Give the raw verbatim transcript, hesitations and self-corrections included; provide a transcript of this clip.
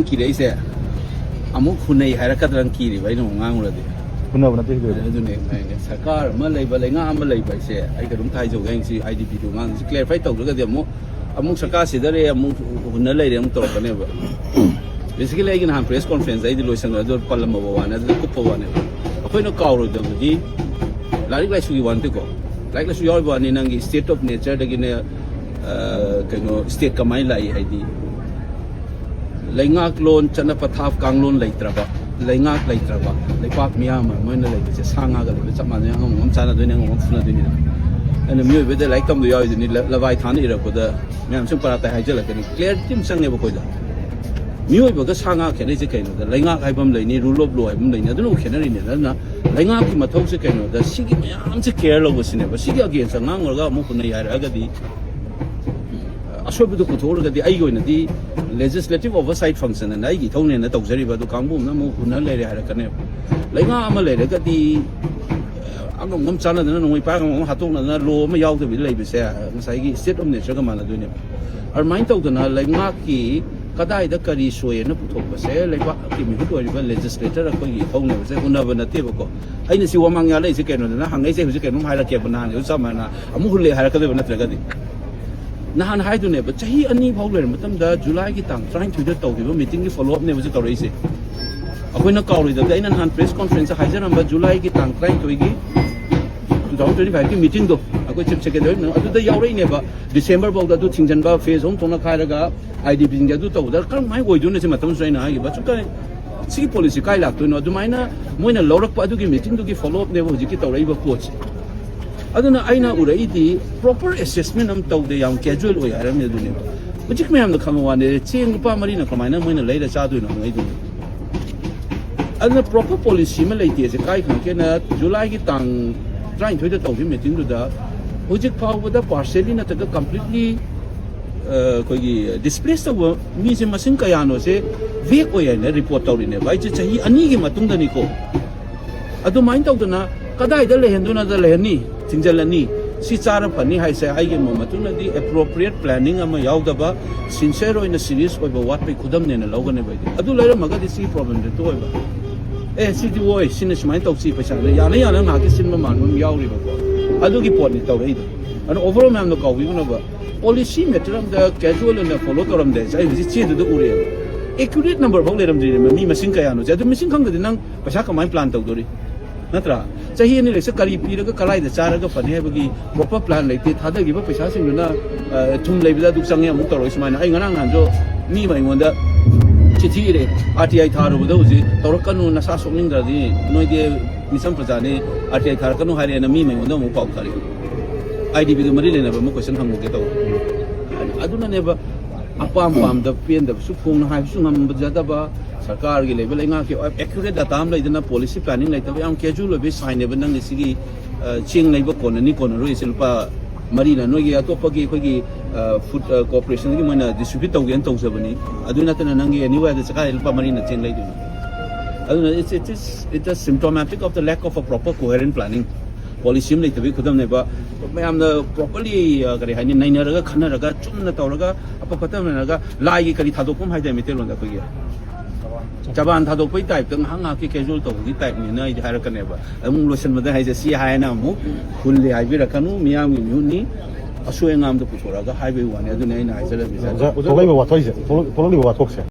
ꯀꯤꯔꯛꯏꯁꯦ ꯑꯃꯨꯛ ꯍꯨꯟꯅꯩ ꯍꯥꯏꯔꯛꯀꯗ꯭ꯔꯅ ꯀꯤꯔꯤꯕ, ꯑꯩꯅ ꯑꯃꯨꯛ ꯉꯥꯡꯉꯨꯔꯗꯤ꯫ ꯍꯨꯟꯅꯕ ꯅꯠꯇꯦ ꯀꯩꯗꯧꯔꯒꯦ? ꯑꯗꯨꯅꯦ ꯑꯩꯅ ꯁꯔꯀꯥꯔ ꯑꯃ ꯂꯩꯕ, ꯂꯩꯉꯥꯛ ꯑꯃ ꯂꯩꯕ ꯍꯥꯏꯁꯦ, ꯑꯩ ꯀꯩꯅꯣꯝꯇ ꯍꯥꯏꯖꯧꯒꯦ꯫ ꯑꯩ ꯉꯁꯤ ꯑꯥꯏ ꯗꯤ ꯄꯤꯗꯨ ꯉꯥꯡꯁꯤ ꯀ꯭ꯂꯦꯔꯤꯐꯥꯏ ꯇꯧꯗ꯭ꯔꯒꯗꯤ ꯑꯃꯨꯛ ꯑꯃꯨꯛ ꯁꯔꯀꯥꯔ ꯁꯤꯗꯔꯦ, ꯑꯃꯨꯛ ꯍꯨꯟꯅ ꯂꯩꯔꯦ ꯑꯃꯨꯛ ꯇꯧꯔꯛꯀꯅꯦꯕ꯫ ꯕꯦꯁꯤꯀꯦꯂꯤ ꯑꯩꯒꯤ ꯅꯍꯥꯟ ꯄ꯭ꯔꯦꯁ ꯀꯣꯟꯐ꯭ꯔꯦꯟꯁ ꯑꯩꯗꯤ ꯂꯣꯏꯁꯪꯗ ꯑꯗꯨ ꯄꯜꯂꯝꯃꯕ ꯋꯥꯅꯤ, ꯑꯗꯨꯗ ꯀꯨꯞꯄ ꯋꯥꯅꯦꯕ꯫ ꯑꯩꯈꯣꯏꯅ ꯀꯥꯎꯔꯣꯏꯗꯕꯗꯤ ꯂꯥꯏꯔꯤꯛ ꯂꯥꯏꯁꯨꯒꯤ ꯋꯥ ꯅꯠꯇꯦꯀꯣ, ꯂꯥꯏꯔꯤꯛ ꯂꯥꯏꯁꯨ ꯌꯥꯎꯔꯤꯕ ꯋꯥꯅꯤ꯫ ꯅꯪꯒꯤ ꯁ꯭ꯇꯦꯠ ꯑꯣꯐ ꯅꯦꯆꯔꯗꯒꯤꯅꯦ, ꯑ, ꯀꯩꯅꯣ, ꯁ꯭ꯇꯦꯠ ꯀꯃꯥꯏꯅ ꯂꯥꯛꯏ ꯍꯥꯏꯗꯤ, ꯂꯩꯉꯥꯛꯂꯣꯟ, ꯆꯠꯅ ꯄꯊꯥꯞ ꯀꯥꯡꯂꯣꯟ ꯂꯩꯇ꯭ꯔꯕ, ꯂꯩꯉꯥꯛ ꯂꯩꯇ꯭ꯔꯕ ꯂꯩꯄꯥꯛ ꯃꯤꯌꯥꯝ ꯑꯃ ꯃꯣꯏꯅ ꯂꯩꯕꯁꯦ ꯁꯥ ꯉꯥꯒ ꯂꯩꯕ ꯆꯞ ꯃꯥꯟꯅꯩ꯫ ꯑꯉꯝ ꯑꯉꯝ ꯆꯥꯟꯅꯗꯣꯏꯅꯤ, ꯑꯉꯝ ꯑꯉꯝ ꯐꯨꯅꯗꯣꯏꯅꯤꯅ꯫ ꯑꯗꯨꯅ ꯃꯤꯑꯣꯏꯕꯗ ꯂꯥꯏꯔꯤꯛ ꯇꯝꯗ ꯌꯥꯎꯔꯤꯗꯨꯅꯤ꯫ ꯂ-, ꯂꯕꯥꯏ ꯊꯥꯅ ꯏꯔꯛꯄꯗ ꯃꯌꯥꯝ ꯁꯨꯝ ꯄꯔꯥ ꯇꯥꯏ ꯍꯥꯏꯖꯜꯂꯛꯀꯅꯤ꯫ ꯀ꯭ꯂꯤꯌꯥꯔꯤꯇꯤ ꯑꯃ ꯆꯪꯉꯦꯕ ꯑꯩꯈꯣꯏꯗ꯫ ꯃꯤꯑꯣꯏꯕꯒ ꯁꯥ ꯉꯥ ꯈꯦꯠꯅꯩꯁꯦ ꯀꯩꯅꯣꯗ, ꯂꯩꯉꯥꯛ ꯍꯥꯏꯕ ꯑꯃ ꯂꯩꯅꯤ, ꯔꯨꯜ ꯑꯣꯐ ꯂꯣ ꯍꯥꯏꯕ ꯑꯃ ꯂꯩꯅꯤ, ꯑꯗꯨꯅꯕꯨ ꯈꯦꯠꯅꯔꯤꯅꯦ꯫ ꯑꯗꯨꯅ ꯂꯩꯉꯥꯛꯀꯤ ꯃꯊꯧꯁꯦ ꯀꯩꯅꯣꯗ, ꯁꯤꯒꯤ ꯃꯌꯥꯝꯁꯦ ꯀꯦꯌꯔ ꯂꯧꯕꯁꯤꯅꯦꯕ꯫ ꯁꯤꯒꯤ ꯑꯒꯦꯟꯁꯇ ꯉꯥꯡꯉꯨꯔꯒ ꯑꯃꯨꯛ ꯍꯨꯟꯅꯩ ꯍꯥꯏꯔꯛꯑꯒꯗꯤ, ꯑꯁꯣꯏꯕꯗꯨ ꯄꯨꯊꯣꯛꯎꯔꯒꯗꯤ, ꯑꯩꯒꯤ ꯑꯣꯏꯅꯗꯤ ꯂꯦꯖꯤꯁꯂꯦꯇꯤꯚ ꯑꯣꯚꯔꯁꯥꯏꯠ ꯐꯪꯁꯟ ꯑꯅ ꯑꯩꯒꯤ ꯏꯊꯧꯅꯦꯅ ꯇꯧꯖꯔꯤꯕ ꯑꯗꯨ ꯀꯥꯡꯕꯨ ꯑꯃꯅ ꯑꯃꯨꯛ ꯍꯨꯟꯅ ꯂꯩꯔꯦ ꯍꯥꯏꯔꯛꯀꯅꯦꯕ꯫ ꯂꯩꯉꯥꯛ ꯑꯃ ꯂꯩꯔꯒꯗꯤ, ꯑꯉꯝ ꯑꯉꯝ ꯆꯥꯟꯅꯗꯅ, ꯅꯣꯡꯃꯩ ꯄꯥꯏꯔꯒ ꯑꯃ ꯍꯥꯠꯇꯣꯛꯅꯗꯅ ꯂꯣ ꯑꯃ ꯌꯥꯎꯗꯕꯤꯗ ꯂꯩꯕꯁꯦ, ꯉꯁꯥꯏꯒꯤ ꯁ꯭ꯇꯦꯠ ꯑꯣꯐ ꯅꯦꯆꯔꯒ ꯃꯥꯟꯅꯗꯣꯏꯅꯦꯕ꯫ ꯑꯗꯨꯃꯥꯏꯅ ꯇꯧꯗꯅ ꯂꯩꯉꯥꯛꯀꯤ ꯀꯗꯥꯏꯗ ꯀꯔꯤ ꯁꯣꯏꯅ ꯄꯨꯊꯣꯛꯄꯁꯦ ꯂꯩꯕꯥꯛꯀꯤ ꯃꯤꯍꯨꯠ ꯑꯣꯏꯔꯤꯕ ꯂꯦꯖꯤꯁꯂꯦꯇꯔ ꯑꯩꯈꯣꯏꯒꯤ ꯏꯊꯧꯅꯦꯕꯁꯦ ꯎꯅꯕ ꯅꯠꯇꯦꯕꯀꯣ꯫ ꯑꯩꯅ ꯁꯤ ꯋꯥꯃꯥꯡ ꯌꯥꯜꯂꯛꯏꯁꯦ ꯀꯩꯅꯣꯗꯅ ꯍꯪꯉꯛꯏꯁꯦ ꯍꯧꯖꯤꯛ ꯀꯩꯅꯣꯝ ꯍꯥꯏꯔꯛꯀꯦꯕ, ꯅꯍꯥꯟꯒꯤꯁꯨ ꯆꯞ ꯃꯥꯟꯅ ꯑꯃꯨꯛ ꯍꯨꯜꯂꯛꯑꯦ ꯍꯥꯏꯔꯛꯀꯗꯣꯏꯕ ꯅꯠꯇ꯭ꯔꯒꯗꯤ꯫ ꯅꯍꯥꯟ ꯍꯥꯏꯗꯨꯅꯦꯕ, ꯆꯍꯤ ꯑꯅꯤ ꯐꯥꯎ ꯂꯩꯔ ꯃꯇꯝꯗ ꯖꯨꯂꯥꯏꯒꯤ ꯇꯥꯡ ꯇꯔꯥꯅꯤꯊꯣꯏꯗ ꯇꯧꯈꯤꯕ ꯃꯤꯇꯤꯡꯒꯤ ꯐꯣꯂꯣ ꯑꯞꯅꯦꯕ ꯍꯧꯖꯤꯛ ꯇꯧꯔꯛꯏꯁꯦ꯫ ꯑꯩꯈꯣꯏꯅ ꯀꯥꯎꯔꯣꯏꯗꯕꯗꯤ ꯑꯩꯅ ꯅꯍꯥꯟ ꯄ꯭ꯔꯦꯁ ꯀꯣꯟꯐ꯭ꯔꯦꯟꯁꯇ ꯍꯥꯏꯖꯔꯝꯕ ꯖꯨꯂꯥꯏꯒꯤ ꯇꯥꯡ ꯇꯔꯥꯅꯤꯊꯣꯏꯒꯤ ꯇꯨ ꯊꯥꯎꯖꯟ ꯇ꯭ꯋꯦꯟꯇꯤ ꯐꯥꯏꯚꯀꯤ ꯃꯤꯇꯤꯡꯗꯣ ꯑꯩꯈꯣꯏ ꯆꯤꯐ ꯁꯦꯀ꯭ꯔꯦꯇꯔꯤ ꯑꯗꯨꯗ ꯌꯥꯎꯔꯛꯏꯅꯦꯕ꯫ ꯗꯤꯁꯦꯝꯕꯔ ꯐꯥꯎꯗ ꯑꯗꯨ ꯊꯤꯡꯖꯤꯟꯕ, ꯐꯦꯁ ꯑꯍꯨꯝ ꯊꯣꯛꯅ ꯈꯥꯏꯔꯒ ꯑꯥꯏ ꯗꯤ ꯄꯤꯁꯤꯡꯁꯦ ꯑꯗꯨ ꯇꯧꯕꯗ ꯀꯔꯝꯍꯥꯏꯅ ꯑꯣꯏꯗꯣꯏꯅꯣ ꯁꯤ ꯃꯇꯝꯁꯨ ꯑꯩꯅ ꯍꯥꯏꯈꯤꯕ꯫ ꯑꯁꯨꯛ ꯀꯥꯏ-, ꯁꯤꯒꯤ ꯄꯣꯂꯤꯁꯤ ꯀꯥꯏ ꯂꯥꯛꯇꯣꯏꯅꯣ? ꯑꯗꯨꯃꯥꯏꯅ ꯃꯣꯏꯅ ꯂꯧꯔꯛꯄ ꯑꯗꯨꯒꯤ ꯃꯤꯇꯤꯡꯗꯨꯒꯤ ꯐꯣꯂꯣ ꯑꯞꯅꯦꯕ ꯍꯧꯖꯤꯛꯀꯤ ꯇꯧꯔꯛꯏꯕ ꯄꯣꯠꯁꯦ꯫ ꯑꯗꯨꯅ ꯑꯩꯅ ꯎꯔꯛꯏꯗꯤ ꯄ꯭ꯔꯣꯄꯔ ꯑꯦꯁꯦꯁꯃꯦꯟ ꯑꯃ ꯇꯧꯗꯦ, ꯌꯥꯝ ꯀꯦꯖꯨꯋꯦꯜ ꯑꯣꯏ ꯍꯥꯏꯔꯝꯃꯦ꯫ ꯑꯗꯨꯅꯦꯕ ꯍꯧꯖꯤꯛ ꯃꯌꯥꯝꯅ ꯈꯪꯕ ꯋꯥꯅꯦ, ꯆꯦꯡ ꯂꯨꯄꯥ ꯃꯔꯤꯅ ꯀꯃꯥꯏꯅ ꯃꯣꯏꯅ ꯂꯩꯔ ꯆꯥꯗꯣꯏꯅꯣ ꯍꯪꯉꯛꯏꯗꯨꯅꯤ꯫ ꯑꯗꯨꯅ ꯄ꯭ꯔꯣꯄꯔ ꯄꯣꯂꯤꯁꯤ ꯑꯃ ꯂꯩꯇꯦ꯫ ꯁꯦ ꯀꯥꯏ ꯈꯪꯉꯛꯀꯦꯅ, ꯖꯨꯂꯥꯏꯒꯤ ꯇꯥꯡ ꯇꯔꯥꯅꯤꯊꯣꯏꯗ ꯇꯧꯈꯤꯕ ꯃꯤꯇꯤꯡꯗꯨꯗ ꯍꯧꯖꯤꯛ ꯐꯥꯎꯕꯗ ꯄꯥꯔꯁꯦꯂꯤ ꯅꯠꯇ꯭ꯔꯒ ꯀꯝꯄ꯭ꯂꯤꯠꯂꯤ ꯑꯩꯈꯣꯏꯒꯤ ꯗꯤꯁꯄ꯭ꯂꯦꯁ ꯇꯧꯕ ꯃꯤꯁꯦ ꯃꯁꯤꯡ ꯀꯌꯥꯅꯣꯁꯦ ꯚꯦꯛ ꯑꯣꯏ ꯍꯥꯏꯅ ꯔꯤꯄꯣꯔꯠ ꯇꯧꯔꯤꯅꯦꯕ꯫ ꯑꯩꯁꯦ ꯆꯍꯤ ꯑꯅꯤꯒꯤ ꯃꯇꯨꯡꯗꯅꯤꯀꯣ꯫ ꯑꯗꯨꯃꯥꯏꯅ ꯇꯧꯗꯅ ꯀꯗꯥꯏꯗ ꯂꯩꯍꯟꯗꯣꯏꯅꯣꯗ ꯂꯩꯍꯟꯅꯤ, ꯊꯤꯡꯖꯤꯜꯂꯅꯤ꯫ ꯁꯤ ꯆꯥꯔ ꯐꯅꯤ ꯍꯥꯏꯁꯦ ꯑꯩꯒꯤ ꯃꯣꯠꯇꯨꯅꯗꯤ appropriate planning ꯑꯃ ꯌꯥꯎꯗꯕ, sincere ꯑꯣꯏꯅ serious ꯑꯣꯏꯕ ꯋꯥꯠꯄꯒꯤ ꯈꯨꯗꯝꯅꯦꯅ ꯂꯧꯒꯅꯦꯕ ꯑꯩꯗꯤ꯫ ꯑꯗꯨ ꯂꯩꯔꯝꯃꯒꯗꯤ ꯁꯤ problemꯁꯦ ꯇꯣꯛꯑꯣꯏꯕ꯫ ꯑꯦ, ꯁꯤꯗꯤ ꯑꯣꯏ, ꯁꯤꯅ ꯁꯨꯃꯥꯏꯅ ꯇꯧꯁꯤ, ꯄꯩꯁꯥꯗ ꯌꯥꯅ ꯌꯥꯅ ꯉꯥꯏꯍꯥꯛꯀꯤ ꯁꯤꯟꯕ ꯃꯥꯟꯕ ꯑꯃ ꯌꯥꯎꯔꯤꯕꯀꯣ꯫ ꯑꯗꯨꯒꯤ ꯄꯣꯠꯅꯤ ꯇꯧꯔꯛꯏꯗꯣ꯫ ꯑꯗꯣ overall ꯃꯌꯥꯝꯅ ꯀꯥꯎꯕꯤꯒꯅꯨꯕ, policy matter ꯑꯝꯗ casual ꯑꯣꯏꯅ follow ꯇꯧꯔꯝꯗꯦ ꯍꯥꯏꯁꯦ ꯑꯩ ꯍꯧꯖꯤꯛ ꯆꯦꯗꯨꯗ ꯎꯔꯦꯕ꯫ Accurate number ꯐꯥꯎ ꯂꯩꯔꯝꯗ꯭ꯔꯤꯅꯦ, ꯃꯤ ꯃꯁꯤꯡ ꯀꯌꯥꯅꯣꯁꯦ꯫ ꯑꯗꯨ ꯃꯁꯤꯡ ꯈꯪꯗꯗꯤ ꯅꯪ ꯄꯩꯁꯥ ꯀꯃꯥꯏꯅ plan ꯇꯧꯗꯣꯔꯤ? ꯅꯠꯇ꯭ꯔꯥ? ꯆꯍꯤ ꯑꯅꯤ ꯂꯩꯁꯦ ꯀꯔꯤ ꯄꯤꯔꯒ ꯀꯗꯥꯏꯗ ꯆꯥꯔꯒ ꯐꯅꯤ ꯍꯥꯏꯕꯒꯤ proper plan ꯂꯩꯇꯦ꯫ ꯊꯥꯗꯈꯤꯕ ꯄꯩꯁꯥꯁꯤꯡꯗꯨꯅ, ꯑ, ꯊꯨꯝ ꯂꯩꯕꯗ ꯑꯗꯨ ꯆꯪꯉꯦ ꯑꯃꯨꯛ ꯇꯧꯔꯛꯏ ꯁꯨꯃꯥꯏꯅ꯫ ꯑꯩ ꯉꯔꯥꯡ ꯅꯍꯥꯟꯁꯨ ꯃꯤ ꯑꯃ ꯑꯩꯉꯣꯟꯗ ꯆꯤꯊꯤ ꯏꯔꯦ, "RTI ꯊꯥꯔꯨꯕꯗ ꯍꯧꯖꯤꯛ ꯇꯧꯔꯛꯀꯅꯨ, ꯅꯁꯥ ꯁꯣꯛꯅꯤꯡꯗ꯭ꯔꯗꯤ ꯅꯣꯏꯗꯤ ꯃꯤꯆꯝ ꯄ꯭ꯔꯖꯥꯅꯤ, RTI ꯊꯥꯔꯛꯀꯅꯨ ꯍꯥꯏꯔꯛꯑꯦꯅ" ꯃꯤ ꯑꯃ ꯑꯩꯉꯣꯟꯗ ꯑꯃꯨꯛ ꯄꯥꯎ ꯊꯥꯔꯛꯏ꯫ IDBꯒ ꯃꯔꯤ ꯂꯩꯅꯕ ꯑꯃ question ꯍꯪꯉꯨꯒꯦ ꯇꯧꯕ꯫ ꯑꯗꯨꯅꯅꯦꯕ ꯑꯄꯥꯝ ꯄꯥꯝꯗ ꯄꯦꯟꯗꯕꯁꯨ ꯐꯣꯡꯅ ꯍꯥꯏꯕꯁꯨ ꯉꯝꯖꯗꯕ, ꯁꯔꯀꯥꯔꯒꯤ ꯂꯩꯕ ꯂꯩꯉꯥꯛꯀꯤ accurate data ꯑꯃ ꯂꯩꯗꯅ policy planning ꯂꯩꯇꯕ, ꯌꯥꯝ casual ꯑꯣꯏꯕꯒꯤ signꯅꯦꯕ ꯅꯪꯒꯤ ꯁꯤꯒꯤ, ꯑ, ꯆꯦꯡ ꯂꯩꯕ ꯀꯣꯟꯅꯅꯤ ꯀꯣꯟꯅꯔꯣꯏꯁꯦ ꯂꯨꯄꯥ ꯃꯔꯤꯅ ꯅꯣꯏꯒꯤ ꯑꯇꯣꯞꯄꯒꯤ ꯑꯩꯈꯣꯏꯒꯤ, ꯑ, food, ꯑ, corporationꯒꯤ ꯃꯣꯏꯅ distribute ꯇꯧꯒꯦꯅ ꯇꯧꯖꯕꯅꯤ꯫ ꯑꯗꯨ ꯅꯠꯇꯅ ꯅꯪꯒꯤ anywhere ꯆꯀꯥꯏ ꯂꯨꯄꯥ ꯃꯔꯤꯅ ꯆꯦꯡ ꯂꯩꯗꯣꯏꯅꯤ꯫ ꯑꯗꯨꯅ it's, it's, it's, it's a symptomatic of the lack of a proper coherent planning꯫ Policy ꯑꯃ ꯂꯩꯇꯕꯒꯤ ꯈꯨꯗꯝꯅꯦꯕ꯫ ꯃꯌꯥꯝꯅ properly, ꯑ, ꯀꯔꯤ ꯍꯥꯏꯅꯤ, ꯅꯩꯅꯔꯒ ꯈꯟꯅꯔꯒ ꯆꯨꯝꯅ ꯇꯧꯔꯒ ꯑꯐ ꯐꯠꯇ ꯅꯩꯅꯔꯒ ꯂꯥꯏꯒꯤ ꯀꯔꯤ ꯊꯥꯗꯣꯛꯐꯝ ꯍꯥꯏꯗꯥꯏ ꯃꯩꯇꯩꯂꯣꯟꯗ ꯑꯩꯈꯣꯏꯒꯤ? ꯆꯕꯥꯟ ꯊꯥꯗꯣꯛꯄꯩ typeꯇ ꯉꯥꯏꯍꯥꯛ ꯉꯥꯏꯍꯥꯛꯀꯤ casual ꯇꯧꯕꯒꯤ typeꯅꯤꯅ ꯑꯩꯗꯤ ꯍꯥꯏꯔꯛꯀꯅꯦꯕ꯫ ꯑꯃꯨꯛ ꯂꯣꯏꯁꯤꯟꯕꯗ ꯍꯥꯏꯁꯦ ꯁꯤ ꯍꯥꯏꯅ ꯑꯃꯨꯛ ꯍꯨꯜꯂꯦ ꯍꯥꯏꯕꯤꯔꯛꯀꯅꯨ, ꯃꯤꯌꯥꯝꯒꯤ ꯃꯤꯍꯨꯠꯅꯤ꯫ ꯑꯁꯣꯏ ꯑꯉꯥꯝꯗ ꯄꯨꯊꯣꯔꯛꯑꯒ ꯍꯥꯏꯕꯒꯤ ꯋꯥꯅꯤ꯫ ꯑꯗꯨꯅꯤ ꯑꯩꯅ ꯍꯥꯏꯖꯔꯝꯃꯤꯁꯦ꯫ ꯑꯣꯖꯥ, ꯊꯣꯛꯂꯛꯏꯕ ꯋꯥꯊꯣꯛꯁꯦ, ꯊꯣꯛꯂꯛ-, ꯊꯣꯛꯂꯛꯂꯤꯕ ꯋꯥꯊꯣꯛꯁꯦ꯫